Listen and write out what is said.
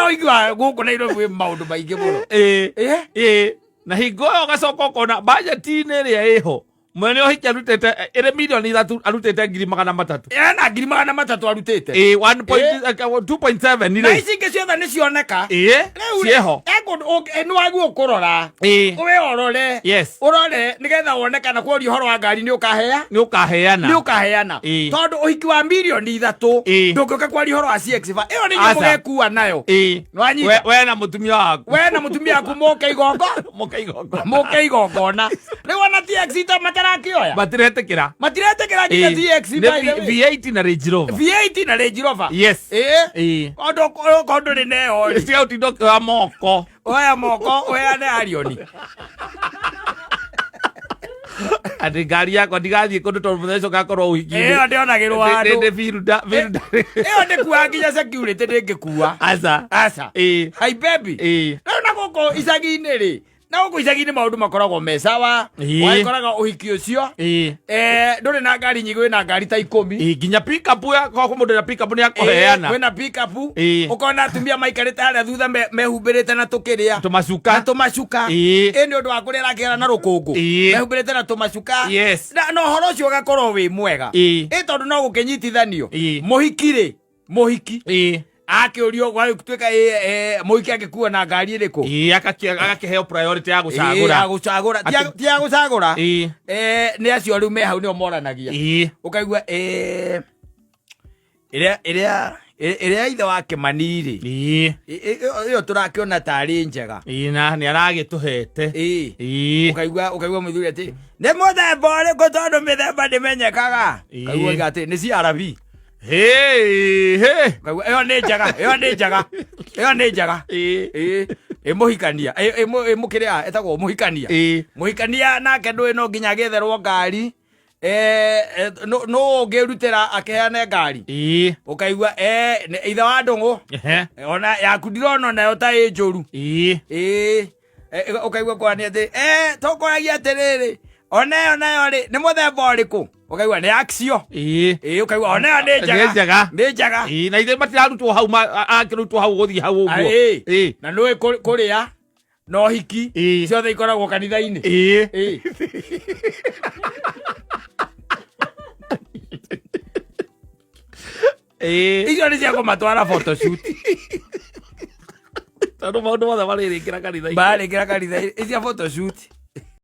Ũhiki wa gũkũ Nairobi wĩ maũndũ maingĩ mũno. Ĩĩ. Ĩĩ. Ĩĩ. Na hingo ĩyo ũgacoka ũkona bajeti-inĩ ĩrĩa ĩho, mwene ũhiki arutĩte ĩrĩ 3 mirioni arutĩte 300,000. Ena 300,000 arutĩte. Ĩĩ, 1.2.7 Na rĩ. ici ingĩ ciothe nĩ cioneka. Ĩĩ. Rĩu rĩ, Ciĩho. he kũndũ nĩ wagĩrĩirwo kũrora. Ĩĩ. Wĩ ũrore. Yes. Ũrore nĩgetha wone kana kworia ũhoro wa ngari nĩ ũkahea. Nĩ ũkaheana. Nĩ ũkaheana. Ĩĩ. Tondũ ũhiki wa 3 mirioni Ĩĩ. ndũngĩũka kwaria ũhoro wa CX ĩyo nĩ inyuĩ Aca. mũgekua nayo. Ĩĩ. Nĩwanyita? We na mũtumia waku. We na mũtumia waku mũke igongo. Mũke igongona. Mũke igongona. Rĩu ona TX ta matarakĩoya. Matiretĩkĩra. Matiretĩkĩra nginya Ĩĩ. TX Nĩ by the way. V8 na Range Rover. V8 na Range Rover. Yes. Ĩĩ. Ĩĩ. Ondo okorwo ndũrĩ nayo rĩ. Tiga ũtinda ũkĩoya moko. Oya moko ũheane Arioni. Atĩ ngari yakwa ndigathiĩ kũndũ tondũ mũthenya ũcio ngakorwo ũhiki-inĩ. Ĩyo ndĩonagĩrwo handũ. Ndĩ biruda biruda. Ĩyo ndĩkuaga nginya security ndĩngĩkua. Aca. Aca. Ĩĩ. Hi baby. Ĩĩ. Rĩu na gũkũ icagi-inĩ rĩ, na gũkũ icagi-inĩ maũndũ makoragwo me sawa. Ĩĩ. Wagĩkoraga ũhiki ũcio. Ĩĩ. Eh, ndũrĩ na ngari nyingĩ wĩna ngari ta 10. Ĩĩ, nginya pickup ya kwa mũndũ na pickup nĩ akũheana. Kwĩna pickup. Ĩĩ. Ũkona atumia maikarĩte harĩa thutha mehumbĩrĩte na tũkĩrĩa. Tũmacuka. Na tũmacuka. Ĩĩ. Ĩ nĩ ũndũ wa kũrĩa arakĩara na rũkũngũ. Ĩĩ. Mehumbĩrĩte na tũmacuka. Yes. Na ũhoro ũcio ũgakorwo wĩ mwega. Ĩĩ. Ĩ tondũ no gũkĩnyitithanio. Ĩĩ. Mũhiki rĩ, mũhiki. Ĩĩ. Akĩũrio gwagĩtuĩka ĩ, mũhiki angĩkuo na ngari ĩrĩkũ? Ĩĩ, agakĩheo priority ya Ĩĩ, gũcagũra. ya gũcagũra. Ti ya gũcagũra. Ĩĩ. Nĩ acio rĩu me hau nĩo moranagia. Ĩĩ. Ũkaigua ĩrĩa ithe wa Kĩmani rĩ, Ĩĩ. Ĩyo tũrakĩona tarĩ njega. Ĩĩ, na nĩ aragĩtũhete. Ĩĩ. Ĩĩ. Ũkaigua mũthuri atĩ nĩ mũthemba ũrĩkũ tondũ mĩthemba ndĩmenyekaga. Ĩĩ. Ũkaigua oiga atĩ nĩ CRV. Hĩ, hĩ. Ũkaigua ĩyo nĩ njega, ĩyo nĩ njega, ĩyo nĩ njega. Ĩĩ. Ĩĩ. Ĩ mũhikania, ĩ mũkĩrĩa ĩtagwo mũhikania. Ĩĩ. Mũhikania nake ndũĩ no nginya agĩetherwo ngari. Nũ ũngĩrutĩra akĩheane ngari? Ĩĩ. Ũkaigua nĩ ithe wa Ndũng'ũ. Ehe. Ona yaku ndirona nayo ta ĩ njũru. Ĩĩ. Ĩĩ. Ũkaigua kwanĩ atĩ tũkũragia atĩrĩrĩ, ona ĩyo nayo rĩ nĩ mũthemba ũrĩkũ? Ũkaigua nĩ Axio. Ĩĩ. Ĩĩ, ũkaigua ona ĩyo nĩ njega. Nĩ njega. Nĩ njega. Ĩĩ, na ithe matirarutwo hau akĩrutwo hau gũthiĩ hau ũguo. Ĩĩ. Ĩĩ. Na nĩũĩ kũrĩa na ũhiki Ĩĩ. ciothe ikoragwo kanitha-inĩ. Ĩĩ. Ĩĩ. Ĩĩ. Icio nĩ cia kũmatwara photoshoot. Tondũ maũndũ mothe marĩrĩkĩra kanitha-inĩ. Marĩkĩra kanitha-inĩ. Icia photoshoot.